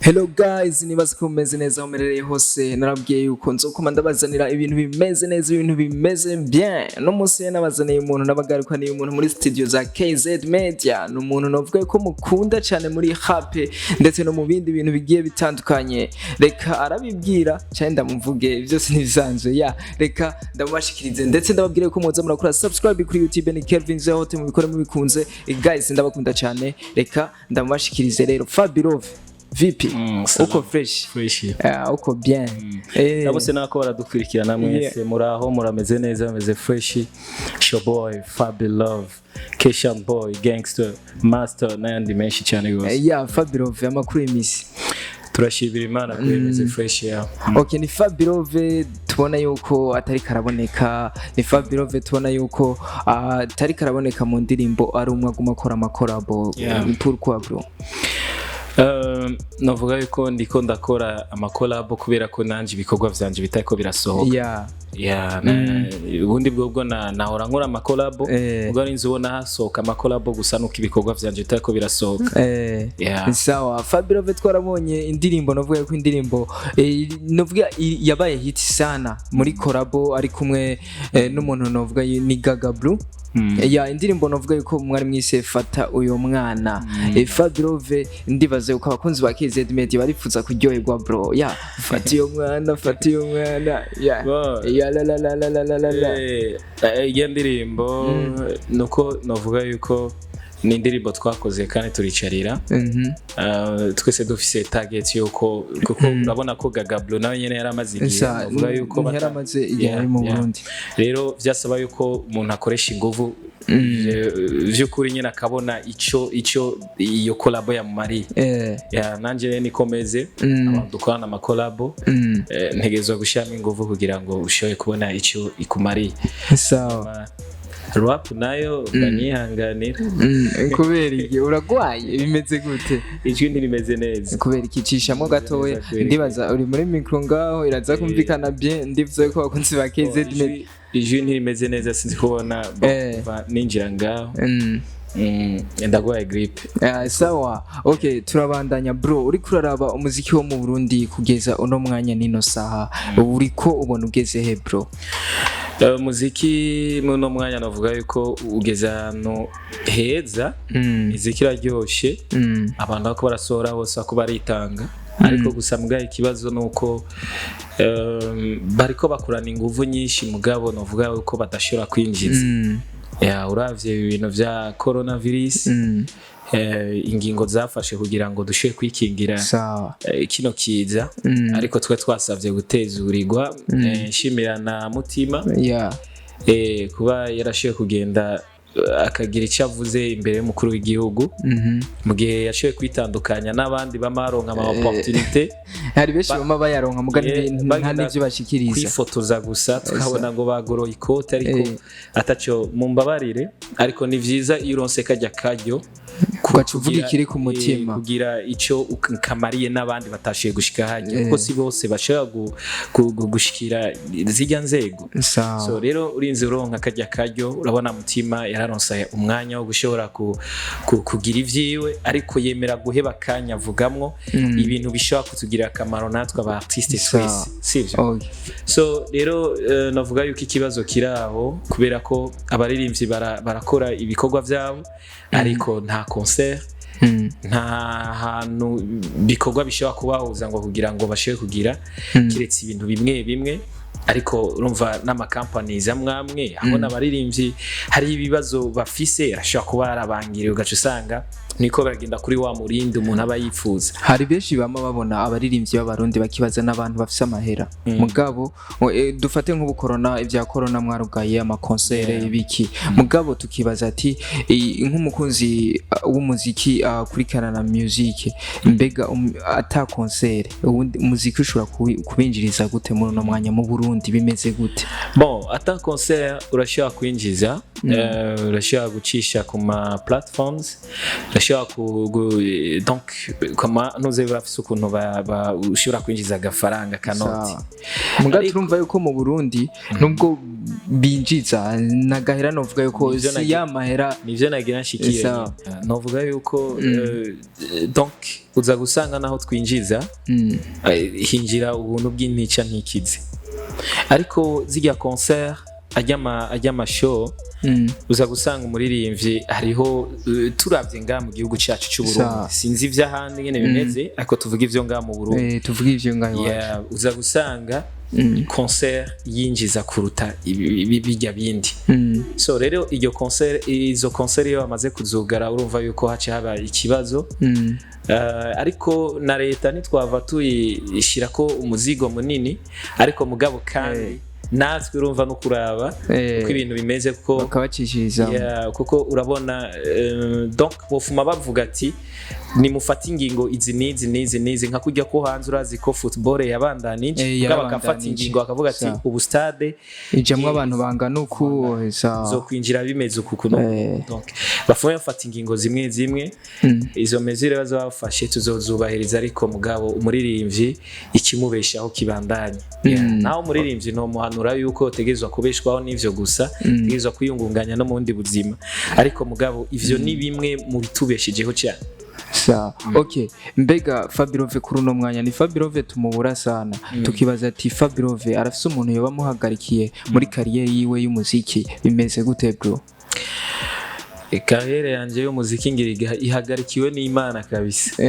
Hello guys, nibaza ko mumeze neza aho muherereye hose. Narabwiye yuko nzokoma ndabazanira ibintu bimeze neza, ibintu bimeze bien. No munsi rero nabazaniye umuntu, nabagarukaniye umuntu muri studio za KZ Media. Ni umuntu navuga ko mukunda cyane muri rap ndetse no mu bindi bintu bigiye bitandukanye. Reka arabibwira cyane, ndamuvuge byose ntibisanzwe ya. Reka ndamubashikirize, ndetse ndababwire ko muza murakora subscribe kuri YouTube, ni Kelvin Zehote, mubikore mubikunze. Guys, ndabakunda cyane. Reka ndamubashikirize rero. Fabilove, vipi? Salam. Uko fresh? Fresh. Ah, uko bien. Nabose nako baradukurikirana mwese, muraho, murameze neza, bameze fresh. Show boy Fabi Love, Keshan Boy, Gangster Master n'ayandi menshi cyane rwose. Ya, Fabilove, amakuru y'imisi? Turashimira Imana ko bimeze fresh ya. Okay, ni Fabilove tubona yuko atari karaboneka, ni Fabilove tubona yuko atari karaboneka mu ndirimbo, ari umwe aguma akora ama collabo. Pourquoi, bro? Navuga yuko ndiko ndakora ama collabo kubera ko nanje ibikorwa vyanje bitariko birasohoka. Ya, ubundi bwobwo nahora nkora ama collabo, ubwo ari nzi ubona hasohoka ama collabo gusa nuko ibikorwa vyanje bitariko birasohoka. Yeah. Sawa, Fabilove, twarabonye indirimbo, navuga ko indirimbo navuga yabaye hit sana muri collabo ari kumwe n'umuntu navuga ni Gaga Blue. Ya, indirimbo navuga yuko mwari mwise "Fata uyo mwana". Fabilove, ndibaza yuko abakunzi ba KZ Media barifuza kuryoherwa, bro. Ya, "Fata uyo mwana, fata uyo mwana", ya. Bo. Ya, la la la la la la la la. Iyo ndirimbo nuko navuga yuko ni indirimbo twakoze kandi turicarira. Twese dufise target yuko, kuko urabona ko Gaga Blue nawe nyene yari amaze igihe, navuga yuko yaramaze igihe ari mu Burundi. Rero vyasaba yuko umuntu akoresha inguvu vy'ukuri nyene, akabona ico iyo collabo yamumariye. Ya, nanje rero niko meze. Abantu dukorana ama collabo, ntegerezwa gushyiramo inguvu kugira ngo ushobore kubona ico ikumariye. Rap nayo banyihanganira. Kubera iki? Uragwaye? Bimeze gute? Ijwi ntirimeze neza. Kubera iki? Cishamo gatoya. Neza kubera iki? Ndibaza uri muri micro ngaho, iraza kumvikana bien. Ndivuze ko abakunzi ba KZ Media Ijwi ntirimeze neza, sinzi kubona kuva ninjira ngaho. Ndagwaye grippe. Ah, sawa, okay, turabandanya. Bro, uriko uraraba umuziki wo mu Burundi kugeza uno mwanya nino saha, uriko ubona ugeze he, bro? Umuziki muri uno mwanya navuga yuko ugeze ahantu heza. Imiziki iraryoshe. Abantu bako barasohora bose, bako baritanga, ariko gusa mbwa ikibazo ni uko bariko bakorana inguvu nyinshi, mugabo navuga yuko badashobora kwinjiza. Ya, uravye ibintu vya coronavirus, ingingo zafashe kugira ngo dushobore kwikingira kino kiza, ariko twe twasavye gutezurirwa. Nshimira na Mutima kuba yarashoboye kugenda, akagira icyo avuze imbere y'umukuru w'igihugu, mu gihe yashoboye kwitandukanya n'abandi bamaronka ama opportunité. Hari benshi bama bayaronka muga nta bagenda n'ivyo bashikiriza. Kwifotoza gusa, tukabona ngo bagoroye ikote, ariko ataco. Mumbabarire, ariko ni vyiza iyo uronse kajya karyo ugaca uvuga ikiri ku mutima. Kugira ico kamariye n'abandi batashoboye gushika hajya, kuko si bose bashobora gushikira zirya nzego. So rero urinze uronka kajya karyo, urabona Mutima yararonse umwanya wo gushobora kugira ivyiwe, ariko yemera guheba akanya avugamwo ibintu bishobora kutugirira akamaro natwe aba artiste twese, sivyo? Okay. So rero navuga yuko ikibazo kiri aho kubera ko abaririmbyi barakora ibikorwa vyabo, ariko nta concert, nta hantu bikorwa bishobora kubahuza ngo kugira ngo bashobore kugira, kiretse ibintu bimwe bimwe. Ariko urumva n'ama companies amwe amwe abona abaririmbyi hari ibibazo bafise, arashobora kuba yarabangiriye, ugaca usanga niko baragenda kuri wa murindi umuntu aba yifuza. Hari benshi bama babona abaririmbyi b'Abarundi bakibaza n'abantu bafise amahera. Mugabo dufate nk'ubu corona, ibya corona mwarugaye ama concert, ibiki. Mugabo tukibaza ati nk'umukunzi w'umuziki akurikirana na music, mbega ata concert, ubundi umuziki ushobora kubinjiriza gute muri uno mwanya mu Burundi? Bimeze gute? Bon, ata concert urashobora kwinjiza, urashobora gucisha ku ma platforms, urashobora donc kama ntuze bafise ukuntu ushobora kwinjiza agafaranga kanoti. Sawa. Muga turumva yuko mu Burundi nubwo Binjiza nagahera, novuga yuko Nivyo si ya mahera. Nivyo nagira nshikire. Sawa. Novuga yuko donc uza gusanga naho twinjiza, hinjira ubuntu bw'intica ntikize, ariko zirya concert, ajya ama show, uza gusanga umuririmbyi hariho, turavye ngaha mu gihugu cyacu cy'u Sawa. Burundi, sinzi ivy'ahandi ngene bimeze, ariko tuvuga ivyo ngaha mu Burundi. Tuvuge ivyo ngaho iwacu. Yeah, uza gusanga concert yinjiza kuruta bijya bindi. So rero iryo concert, izo concert iyo bamaze kuzugara, urumva yuko haca haba ikibazo. Ariko na leta ntitwava tuyishyira ko umuzigo munini, ariko mugabo kandi natwe urumva no kuraba uko ibintu bimeze, kuko bakabacishiriza. Yeah, kuko urabona, donc bofuma bavuga ati nimufate ingingo izi n'izi n'izi n'izi, nka kurya ko hanze urazi ko football yabandanije, mugabo bakafata Yarabandanije. ingingo bakavuga ati ubu stade ijamwo abantu bangana uku, sawa. zo kwinjira bimeze uku kuno. Donc bafume bafata ingingo zimwe zimwe. Izo mesure bazoba bafashe tuzozubahiriza, ariko mugabo umuririmbyi ikimubeshaho kibandanye. Yeah. Naho umuririmbyi ntomuhanura yuko utegerezwa kubeshwaho n'ivyo gusa, utegerezwa kwiyungunganya no mu bundi buzima, ariko mugabo ivyo ni bimwe mu bitubeshejeho cyane. Sawa, okay. Mbega Fabirove kuri uno mwanya ni Fabirove tumubura sana, tukibaza ati Fabirove arafise umuntu yoba amuhagarikiye muri carrière yiwe y'umuziki? Bimeze gute, bro? Carrière yanje y'umuziki ngira ihagarikiwe n'Imana kabisa.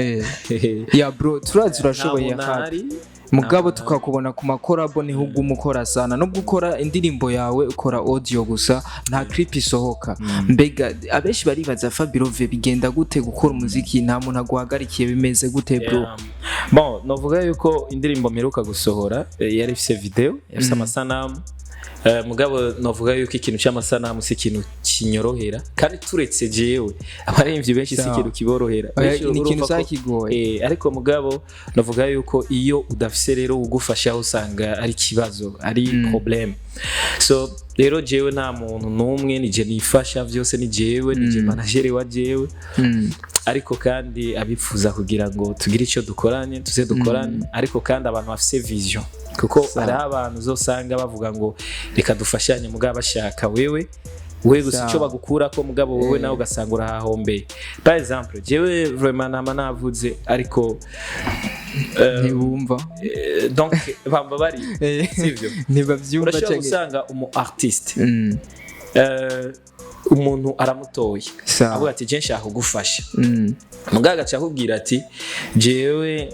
Ya bro, turazi urashoboye. Nta muntu hafi ahari. Mugabo tukakubona ku ma collabo, niho uguma ukora sana, nubwo ukora indirimbo yawe, ukora audio gusa, nta clip isohoka. Mbega abenshi baribaza, Fabirove bigenda gute gukora umuziki nta muntu aguhagarikiye? Bimeze gute, bro? Yeah. Bon, novuga yuko indirimbo mperuka gusohora yari ifise video, ifise amasanamu. Mugabo novuga yuko ikintu cy'amasanamu si ikintu kinyorohera, kandi turetse jewe, abaririmbyi benshi si ikintu kiborohera. Oya, Benshi ni ikintu urumva ko- kigoye. Ariko mugabo novuga yuko iyo udafise rero ugufasha, usanga ari ikibazo, ari problème. So rero jewe nta muntu n'umwe, nije nifasha vyose, ni jewe, nije manager wa jewe. Ariko kandi abifuza kugira ngo tugire icyo dukoranye, tuze dukorane, ariko kandi abantu bafise vision, kuko hariho abantu uzosanga bavuga ngo reka dufashanye, mugabo bashaka wewe we gusa icyo bagukura ko, mugabo wowe nawe ugasanga urahahombeye. Par exemple jewe vraiment nama navuze, ariko Ntibumva. Donc bamba bari sivyo? Ntibavyumva. Urashobora Canke gusanga umu artiste, umuntu aramutoye, avuga ati je nshaka kugufasha, mugabo agaca akubwira ati jewe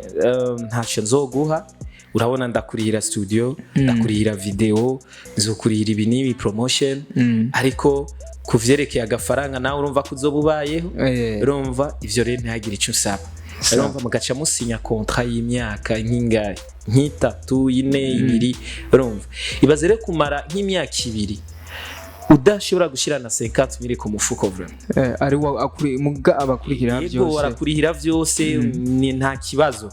ntacyo nzoguha, urabona ndakurihira studio, ndakurihira video, nzokurihira ibi n'ibi, promotion, ariko ku vyerekeye agafaranga nawe urumva ko uzoba ubayeho. Urumva ivyo rero ntihagire icyo usaba. Urumva mugaca musinya contrat y'imyaka nk'ingahe, nk'itatu, ine, ibiri. Urumva ibaze rero kumara nk'imyaka 2 udashobora gushira na 50 mille ku mufuko, vraiment. Ari wa akuri muga abakurikira Yego, byose. Barakurihira byose, ni nta kibazo,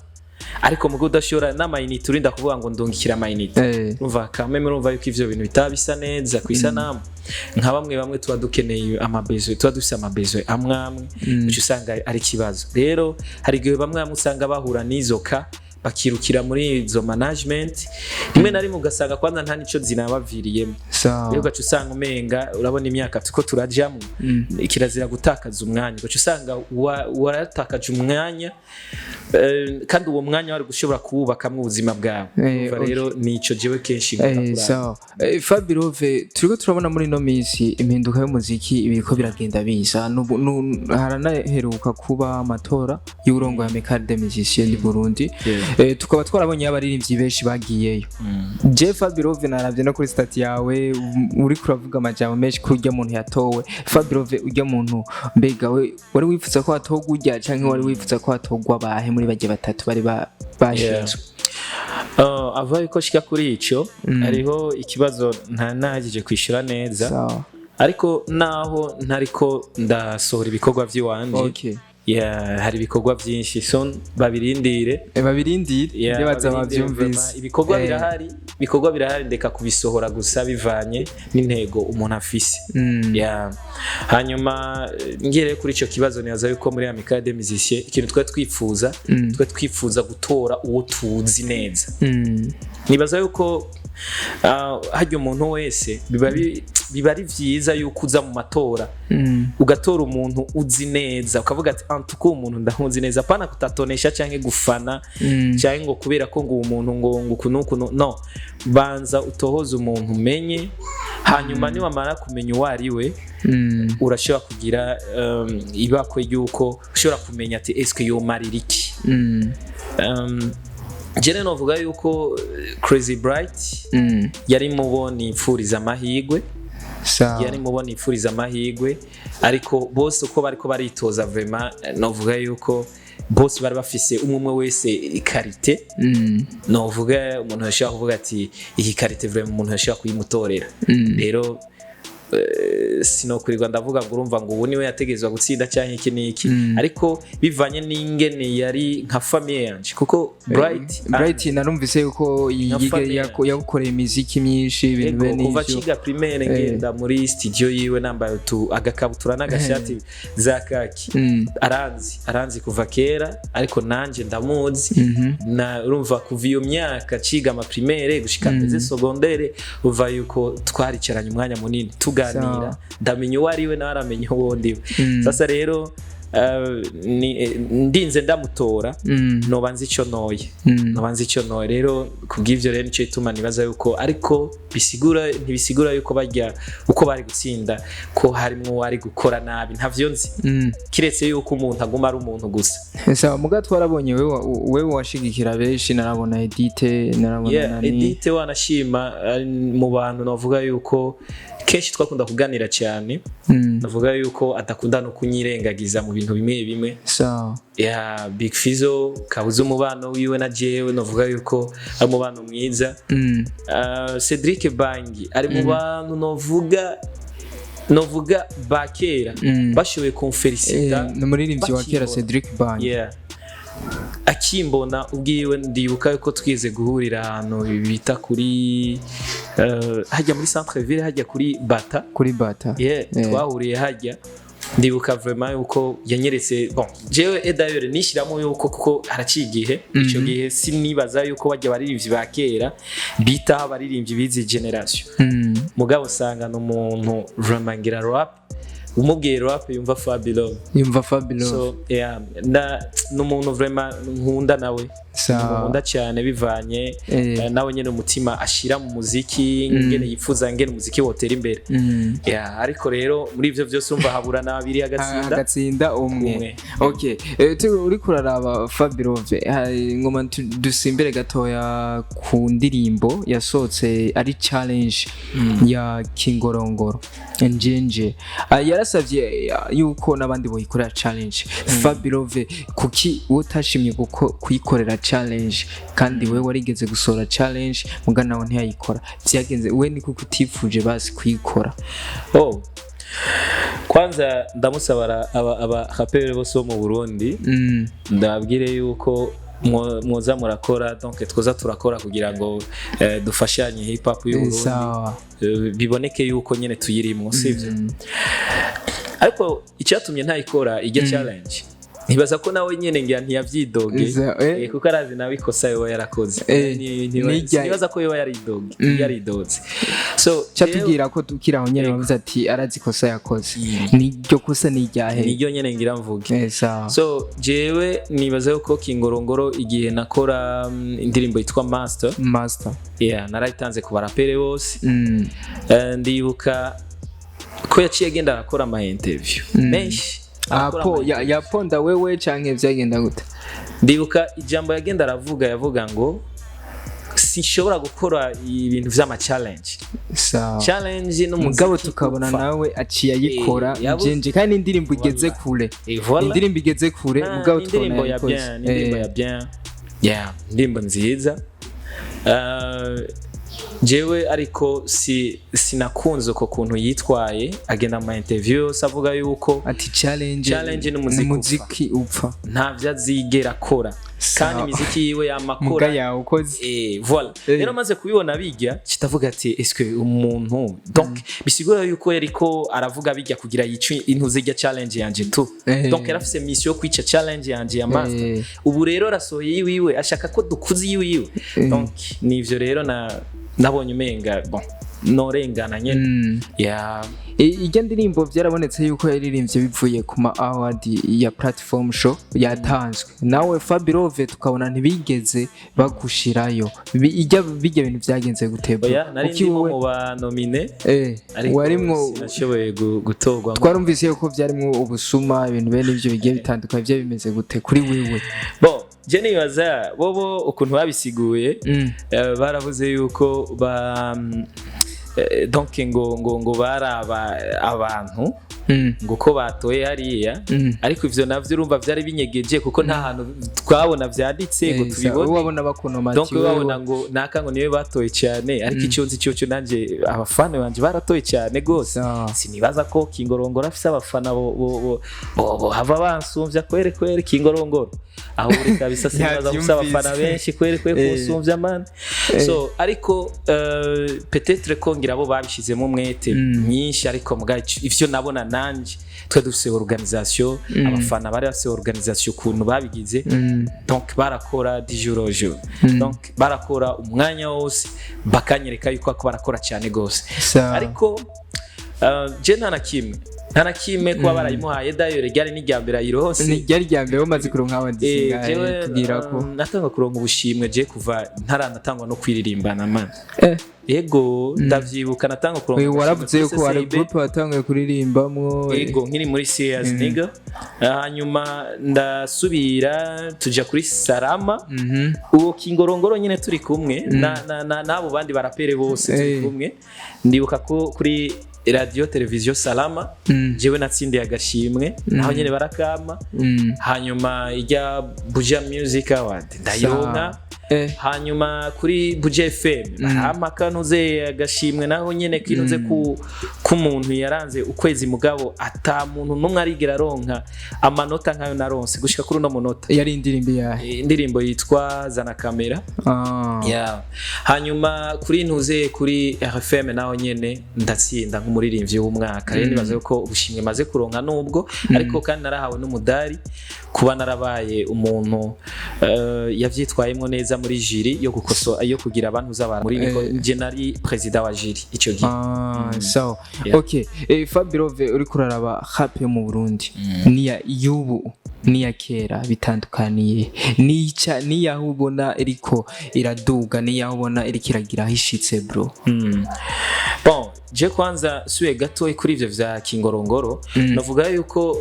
ariko mugo udashobora n'ama unité, urinda kuvuga ngo ndungikira ama unité. Urumva kameme, urumva yuko ivyo bintu bitaba bisa neza ku isanamu, nka bamwe bamwe tuba dukeneye ama besoins, tuba dufise ama besoins amwe amwe, uca usanga ari ikibazo. Rero hari igihe bamwe bamwe usanga bahura n'izo ka bakirukira muri izo management, rimwe na rimwe ugasanga kwanza nta nico zinabaviriyemo. Rero ugaca usanga umenga, urabona imyaka tuko turajamwo, kirazira gutakaza umwanya, ugaca usanga waratakaje umwanya, kandi uwo mwanya wari gushobora kuwubakamwo ubuzima bwawe. Urumva rero nico jewe kenshi nkunda kuraba. Sawa. Fabirove, turiko turabona muri ino minsi impinduka y'umuziki ibiriko biragenda biza. Haranaheruka kuba amatora y'urongoye Amicale des Musiciens du Burundi. Tukaba twarabonye abaririmbyi benshi bagiyeyo. Je Fabirove naravye no kuri statut yawe, uriko uravuga amajambo menshi kuri urya muntu yatowe. Fabirove, urya muntu mbega we wari wifuza ko hatorwa urya, canke wari wifuza ko hatorwa bahe muri barya batatu bari bashinzwe? Ava yuko shika kuri ico, hariho ikibazo nta nahagije kwishura neza. Ariko naho ntariko ndasohora ibikorwa vy'iwanje, yeah, hari ibikorwa byinshi, so babirindire. Babirindire. Yeah, ndibaza babirindire bavyumvise. vraiment. Ibikorwa birahari, ibikorwa birahari, ndeka kubisohora gusa bivanye n'intego umuntu afise. Yeah. Hanyuma ngiye kuri icyo kibazo, nibaza yuko muri Amicale des Musiciens ikintu twari twifuza, twari twifuza gutora uwo tuzi neza. Nibaza yuko Harya umuntu wese biba ari vyiza yuko uza mu matora, ugatora umuntu uzi neza, ukavuga ati: "Antuko uwo muntu ndamuzi neza." Pana kutatonesha canke gufana, canke ngo kubera ko ngo uwo muntu ngo uku n'uku. No banza utohoze umuntu, umenye, hanyuma niwamara kumenya uwo ari we, urashobora kugira ibakwe ry'uko ushobora kumenya ati: "Eske yomarira iki?" Jene novuga yuko Crazy Bright yari mubo nipfuriza amahigwe. Yari mubo nipfuriza amahigwe, ariko bose uko bariko baritoza, vraiment novuga yuko bose bari bafise umwe umwe wese i qualité. Novuga umuntu yashobora kuvuga ati: "Iyi qualité vraiment umuntu yashobora kuyimutorera." Rero sinokurirwa ndavuga ngo urumva ngo ubu niwe yategerezwa gutsinda cyangwa iki n'iki, ariko bivanye n'ingene yari nka famille yanje, kuko Bright Bright narumvise yuko famille yagukoreye imiziki myinshi, ibintu Ego, bene kuva ivyo. ciga primaire, ngenda muri studio yiwe nambaye utu agakabutura n'agashati za kaki. Aranzi kuva kera, ariko nanje ndamuzi. Na urumva kuva iyo myaka ciga ama primaire gushika mbeze secondaire, uva yuko twaricaranye umwanya munini tuganira. Ndamenya uwo ari we, nawe aramenya uwo ndiwe. Sasa rero ndinze ndamutora, noba nzi icyo noye. Noba nzi icyo noye. Rero kubw'ivyo rero nico gituma nibaza yuko, ariko bisigura, ntibisigura yuko bajya uko bari gutsinda ko harimwo uwari gukora nabi, ntavyo nzi, kiretse yuko umuntu aguma ari umuntu gusa. Sawa, muga twarabonye wewe washigikira benshi, narabona Edite, narabona nani. Edite wanashima ari mu bantu navuga yuko kenshi twakunda kuganira cyane. Navuga yuko adakunda no kunyirengagiza mu bintu bimwe bimwe. Ya Big Fizzo kabuze umubano wiwe na jewe, navuga yuko ari umubano mwiza. Cedric Bangi ari mu bantu novuga ba kera bashoboye kumfelicita. Ni umuririmbyi wa kera. Bakibona. Cedric Bangi. Yeah. Akimbona ubwiwe, ndibuka yuko twize guhurira ahantu bita kuri hajya muri centre ville, hajya kuri Bata. Kuri Bata. Yeah, twahuriye hajya. Ndibuka vraiment yuko yanyeretse, bon, jewe et d'ailleurs nishyiramo yuko kuko haraciye igihe, ico gihe sinibaza yuko bajya abaririmbyi ba kera bitaho abaririmbyi bizi generation. Mugabo usanga ni umuntu vraiment ngira rap, umubwiye rap yumva Fabulous. Yumva Fabulous. So yeah, ni umuntu vraiment nkunda nawe. Nkunda cyane bivanye nawe nyene umutima ashira mu muziki, ngene yifuza ngene umuziki wotera imbere. Yeah, ariko rero muri ivyo vyose umva habura n'abiri agatsinda agatsinda umwe. Umwe. Okay, uriko uraraba Fabirove, ngoma dusimbere gatoya ku ndirimbo yasohotse ari challenge ya Kingorongoro Njenje. Yarasavye yuko n'abandi boyikorera challenge. Fabirove, kuki utashimye kuyikorera challenge, kandi we warigeze gusohora challenge muga nawe ntiyayikora? Vyagenze we ni kuko utifuje basi kuyikora? Oh. Kwanza ndamusaba aba raperi bose bo mu Burundi, ndababwire yuko mwoza murakora, donc twoza turakora kugira ngo dufashanye hip hop y'u Burundi. Biboneke yuko nyene tuyirimwo, sivyo? Ariko icyatumye ntayikora ijya challenge, ntibaza ko nawe nyene ngira ntiyavyidoge. Kuko arazi nawe ikosa yoba yarakoze. Sinibaza ko yoba yaridoge, yaridoze. So Cyatubwira ko tukiri aho nyene bavuze ati arazi ikosa yakoze, niryo kosa ni iryahe? Niryo nyene ngira mvuge. Sawa. So jewe nibaza yuko Kingorongoro, igihe nakora indirimbo yitwa Master, Master. Yeah, narayitanze ku barapere bose. Ndibuka ko yaciye agenda arakora ama interview menshi. Arakora Apo ama interview. Yaponda wewe canke vyagenda gute? Ndibuka ijambo yagenda aravuga, yavuga ngo sinshobora gukora ibintu vy'ama challenge. Challenge n'umuziki Mugabo tukabona upfa. nawe aciye ayikora. Njenje, kandi indirimbo igeze kure. Voilà. Indirimbo igeze kure. Mugabo ni tukabona indirimbo ya yayikoze. bien, ni indirimbo ya bien, yeah, indirimbo nziza. Jewe ariko sinakunze uko kuntu yitwaye, agenda mu ma interview yose avuga yuko Ati challenge challenge n'umuziki n'umuziki upfa. Ntavyo azigera akora, kandi imiziki yiwe yamakora. Muga yawe ukoze. Voilà. Rero maze kubibona bijya, kitavuga ati est-ce que umuntu, donc bisigura yuko yariko aravuga bijya kugira yice intuze ijya challenge yanje tu. Donc yarafise mission yo kwica challenge yanje ya Master. Ubu rero arasohoye iwiwe, ashaka ko dukuza iwiwe. Donc nivyo rero na Nabonye umenga bon norengana nyene. Yeah. Ijya ndirimbo byarabonetse yuko yaririmbye bivuye ku ma award ya platform show yatanzwe, nawe Fabirove tukabona ntibigeze bagushirayo. Ijya bijya bintu byagenze gute, bro? Oya, nari Kuki ndimo wowe mu ba nominé, ariko warimwo? Sinashoboye gutorwa. Twarumvise yuko byarimwo ubusuma, ibintu bene ibyo bigiye bitandukanye. Byo bimeze gute kuri wewe? Bon, je nibaza bobo ukuntu babisiguye, baravuze yuko ba donc ngo baraba abantu ngo ko batoye hariya, ariko ivyo navyo urumva vyari binyegeje, kuko nta hantu twabona vyanditse ngo tubibone. Wabona bakunoma. Donc babona ngo naka ngo niwe batoye cyane, ariko icyo nzi cyo nanje abafana banje baratoye cyane gose. Sinibaza ko Kingorongoro afise abafana bo hava bansumvya kwere kwere. Kingorongoro aho uri kabisa, sinibaza ko ufise abafana benshi kwere kwere kunsumvya, man. So ariko peut-être ko ngira bo babishizemo umwete myinshi, ariko muga ivyo nabona nanje, twe dufise organisation, abafana bari bafise organisation ukuntu babigize. Donc barakora du jour au jour, donc barakora umwanya wose, bakanyereka yuko ko barakora cyane gose. Ariko je nta na kimwe kuba barayimuhaye. D'ailleurs ryari n'irya mbere ayironse. Ni ryari rya mbere bamaze kuronka award? Zingahe? Jewe Tubwira ko natanga kuronka ubushimwe je kuva ntaranatangwa no kwiririmbana, man. Ego, ndavyibuka natanga kuronka Uyu agashimwe waravuze kuri yuko hari CCIB. groupe watanguye kuririmbamwo. Ego, nkiri muri Serious Nigga, hanyuma ndasubira tuja kuri Sarama. Uwo Kingorongoro nyine turi kumwe n'abo bandi barapere bose turi kumwe. Ndibuka ko kuri radio televiziyo Salama jewe natsindiye agashimwe, naho nyine barakama. Hanyuma ijya Buja Music Award ndayironka. Hanyuma kuri Buja FM barampa kanuze agashimwe, naho nyene kinuze ku k'umuntu yaranze ukwezi, mugabo ata muntu n'umwe arigera aronka amanota nkayo naronse gushika kuri uno munota. Yari indirimbo yahe? Indirimbo yitwa Zana Kamera. Yeah. Hanyuma kuri ntuze kuri RFM naho nyene ndatsinda nk'umuririmbyi w'umwaka. Rero nibaza yuko ubushimwe maze kuronka nubwo, ariko kandi narahawe n'umudari kuba narabaye umuntu yavyitwayemwo neza muri jury yo gukoso yo kugira abantu z'abantu muri niko je nari président wa jury ico gihe. Ah, sawa. Yeah. Okay, Fabirove, uriko uraraba rap yo mu Burundi niya y'ubu n'iya kera bitandukaniye nica niyaho ubona iriko iraduga, niyaho ubona iriko iragira aho ishitse, bro? Bon, je kwanza suye gato kuri ivyo vya Kingorongoro, navuga yuko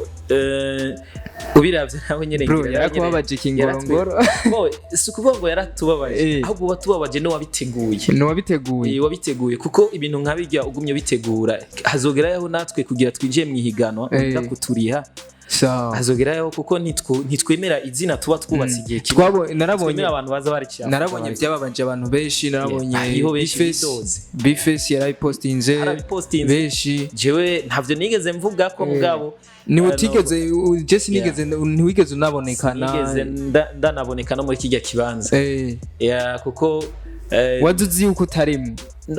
ubiravye nawe nyene Bro, ngira nawe nyene yarakubabaje Kingorongoro? Bo, si ukuvuga ngo yaratubabaje, ahubwo watubabaje n'uwabiteguye. Nuwabiteguye. Wabiteguye, kuko ibintu nka bijya ugumye bitegura, hazogerayo natwe kugira twinjiye mu ihiganwa uza kuturiha. Sawa. Hazogerayo, kuko ntitwemera izina tuba twubatse igihe kimwe. Narabonye Twemera abantu baza baricaye. Narabonye byababaje abantu benshi, narabonye Hariho benshi Bface. bidoze. Bface yarabipostinze. Yarabipostinze. Benshi. Jewe ntavyo nigeze mvuga ko, mugabo Ni utigeze je sinigeze, ntiwigeze unabonekana. Nigeze ndanaboneka no muri kijya kibanza. Yeah, kuko Wazi uzi yuko utarimo?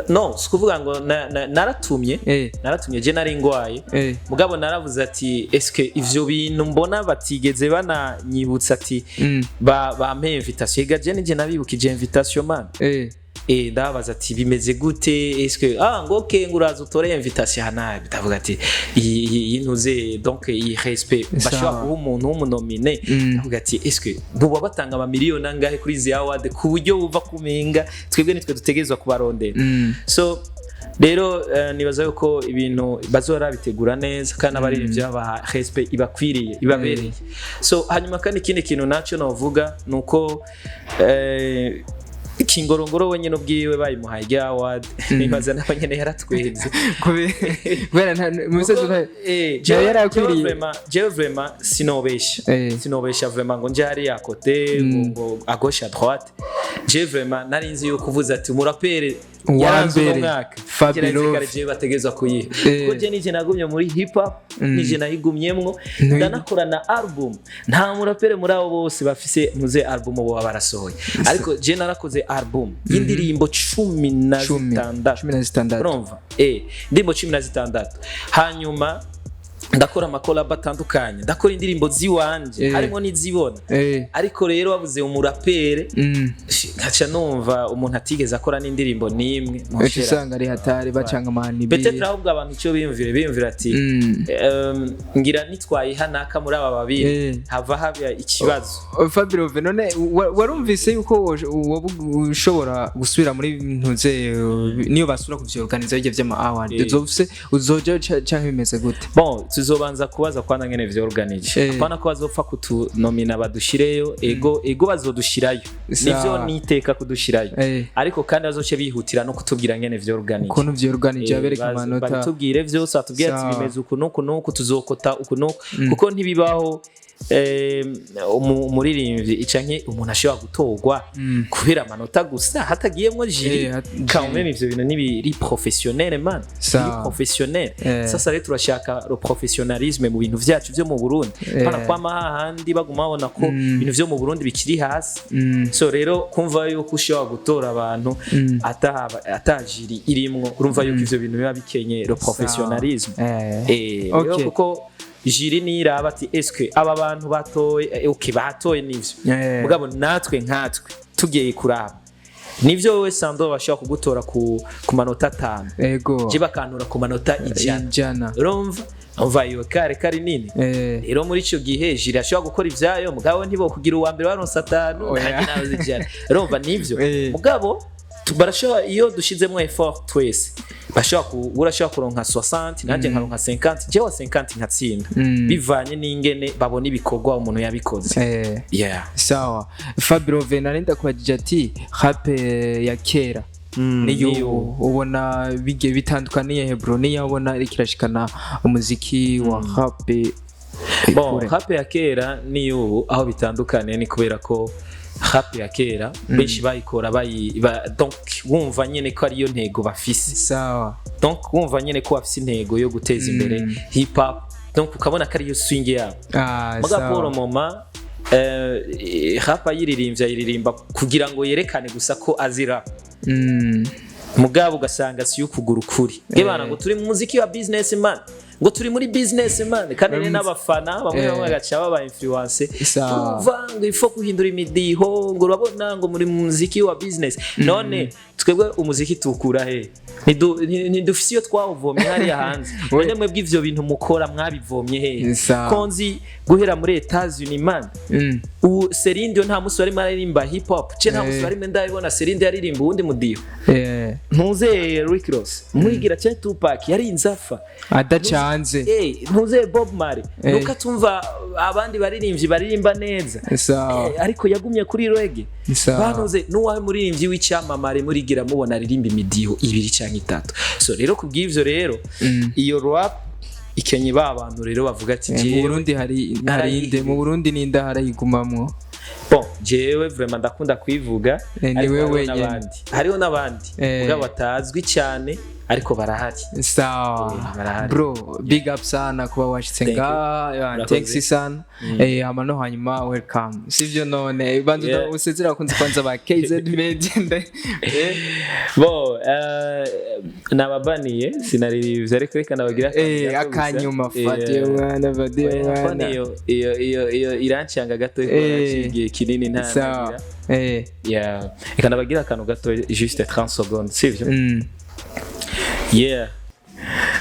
No, si ukuvuga ngo naratumye. Naratumye, je nari ngwaye. Mugabo naravuze ati eske ivyo bintu mbona batigeze bananyibutsa ati bampe invitation. Ega je nije nabibukije invitation, man. Ndabaza ati bimeze gute, eske ngo okay, ngo uraza utore invitation hanabi. Ndavuga ati iyi ntuze, donc iyi respect bashobora guha umuntu w'umu nominé. Ndavuga ati eske buba batanga amamiliyoni angahe kuri izi award ku buryo buva kumenga twebwe nitwe dutegerezwa kubarondera? So rero nibaza yuko ibintu bazora bitegura neza, kandi abaririmbyi babaha respect ibakwiriye, ibabereye. So hanyuma kandi ikindi kintu nacyo novuga ni uko Kingorongoro we nyene ubwiwe bayimuhaye irya award, nibaza nawe nyene yaratwenze. Kubera mu bisazo yari akwiriye. Jewe vraiment sinobesha. Sinobesha vraiment ngo nje hariya côté ngo à gauche, à droite. Je vraiment nari nzi yuko uvuze ati umuraperi Uwa yaranze uno mbere, mwaka, Fabio nzi Love. kare jewe bategerezwa kuyiha, kuko je nije nagumye muri hip hop, nije nayigumyemwo, ndanakora na album. Nta muraperi muri abo bose bafise ntuze album boba barasohoye, ariko je narakoze album y'indirimbo cumi na 10. zitandatu. 16. Urumva, indirimbo 16. Hanyuma Ndakora ama collabo atandukanye, ndakora indirimbo ziwanje, harimo n'izibona. Ariko rero bavuze umurapere, nkaca numva umuntu atigeze akora n'indirimbo n'imwe. Uca usanga ari hatari, bacanga amahani. Peut-être ahubwo abantu icyo biyumvira ati ngira nitwayiha naka muri aba babiri, hava haba ikibazo. Fabirove, none warumvise yuko woba ushobora gusubira muri ntuze niyo basubira kuvyorganiza bijya vy'ama award, uzofise uzoja canke bimeze gute? Bon, tuzobanza kubaza kwanza ngene vyorganije. Apana ko bazopfa kutunomina badushireyo. Ego bazodushirayo, nivyo, niteka kudushirayo, ariko kandi bazoce bihutira no kutubwira ngene vyorganije. Ukuntu vyorganije, abereka amanota. Babitubwire vyose, batubwire ati bimeze uku n'uku n'uku, tuzokota uku n'uku, kuko ntibibaho umuririmbyi canke umuntu ashobora gutorwa kubera amanota gusa hatagiyemwo jury. Quand même ivyo bintu ntibiri professionnel, man. Biri professionnel. Sasa rero turashaka le professionnalisme mu bintu vyacu vyo mu Burundi, pana kwama hahandi baguma babona ko ibintu vyo mu Burundi bikiri hasi. So rero kumva yuko ushobora gutora abantu ata jury irimwo, urumva yuko ivyo bintu biba bikenye le professionnalisme. Rero kuko jury niraba ati eske aba bantu batoye, okay, batoye nivyo, mugabo natwe nkatwe tugiye kuraba nivyo, wowe Sando bashobora kugutora ku manota 5, je bakantora ku manota 100. 100. Urumva umva iyo kare kari nini. Rero muri ico gihe jury ashobora gukora ivyayo, mugabo ntibokugira uwa mbere waronse 5, Oya. nanjye naronse 100, urumva nivyo. Mugabo barashobora, iyo dushizemo effort twese, bashobora urashobora kuronka 60, nanjye nkaronka 50, jewe 50 nkatsinda, bivanye n'ingene babona ibikorwa umuntu yabikoze. Yeah. Sawa Fabirove, nari ndakubajije ati rap ya kera niyo niyo. Ubona bigiye bitandukaniye he, bro? Niyo ubona iriko irashikana umuziki wa rap Bon, kure? Rap ya kera n'iyubu aho bitandukaniye ni kubera ko rap ya kera benshi bayikora donc wumva nyene ko ariyo ntego bafise. Donc wumva nyene ko bafise intego yo guteza imbere hip hop, donc ukabona ko ariyo swing yabo. Muga pour le moment, rap ayiririmbye ayiririmba kugira ngo yerekane gusa ko azi rap, mugabo ugasanga si ukugura ukuri. Bwana, ngo turi mu muziki wa business man, ngo turi muri business man, kandi rero n'abafana bamwe bamwe bagaca baba influence. Urumva ngo ifo guhindura imidiho, ngo urabona ngo muri mu muziki wa business. None twebwe umuziki tukura he? Ntidufise iyo twawuvomye hariya hanze. None mwebwe ivyo bintu mukora mwabivomye he? Ko nzi guhera muri Etats-Unis, man, ubu Celine Dion nta musi warimo aririmba hip hop ce, nta musi warimo ndabibona Celine Dion aririmba uwundi mudiho. Ntuze Rick Ross mwigira cyane, Tupac yarinze afa adacanze. Ntuze Bob Marley, nuko atumva abandi baririmbyi baririmba neza. Ariko yagumye kuri reggae. Banuze n'uwahe muririmbyi w'icyamamare murigira mubona aririmba imidiho ibiri cyangwa itatu? So rero kubw'ivyo rero, iyo rap ikenye ba bantu rero bavuga ati Mu jewe Burundi hari inde? Mu Burundi ninde harayigumamwo? Bon, jewe vraiment ndakunda kwivuga, Ni ariko wewe hariho wenyene. n'abandi, hariho n'abandi mugabo batazwi cyane, ariko barahari. Sawa. Barahari. Bro, big up sana kuba washitse Thank you. nga. Murakoze. Thanks sana. Hama no hanyuma welcome, sivyo? None banza usezera abakunzi kwanza ba KZ Media. Bon, nababaniye sinaririmbye, ariko reka nabagira akantu gato gusa. Akanyuma, fatiye mwana, fatiye Oya, mwana. apana, iyo irancanga gato, naciye igihe kinini nta nagira. Yeah, reka nabagira akantu gato, juste 30 secondes, sivyo? Yeah.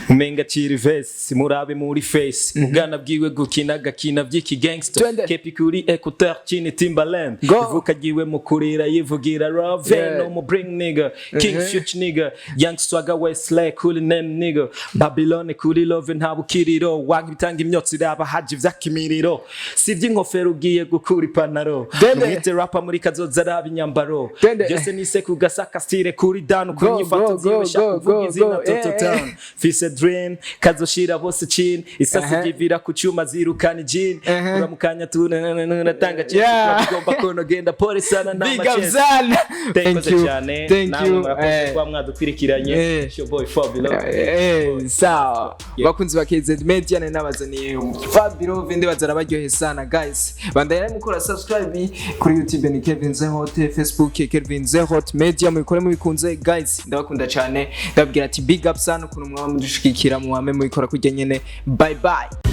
Umenga chiri vesi murabe muri face, ubwana bwiwe gukina gakina vy'iki gangster. Twende. Kepi kuri écouteur chini Timberland. Go. Ivuka ryiwe mu kurira yivugira Raven. No mu bring nigga king, future nigga, young swagger Wesley kuri name nigga, Babylon kuri love nta bukiriro wanka bitanga imyotsi raba haji vyakimiriro si ivy'inkofero ugiye gukura ipantaro. Dende. Mwite rapper muri kazoza raba inyambaro. Dende. Byose nise kugasaka style kuri down Go, kunyifato go, ziwe go, shaka go, kuvuga go, izina go. Toto Town fise dream kazoshira bose chini isasi ryivira ku cyuma zirukana ijini uramukanya tunatanga. Tugomba konogenda pole sana na Big up sana. Thank you. Cyane. Thank Namwe you. murakoze kuba mwadukurikiranye. It's your boy Fabio. Sawa. Yeah. Bakunzi ba KZ Media, nari nabazaniye Fabio Vende, bazara baryohe sana. Guys, bandanye mukora subscribe kuri YouTube ni Kevin Zehot, Facebook Kevin Zehot Media, mubikore mubikunze. Guys, ndabakunda cyane, ndababwira ati big up sana ukuntu mwaba mudushigikira, muwame mubikora kurya nyene. Bye bye.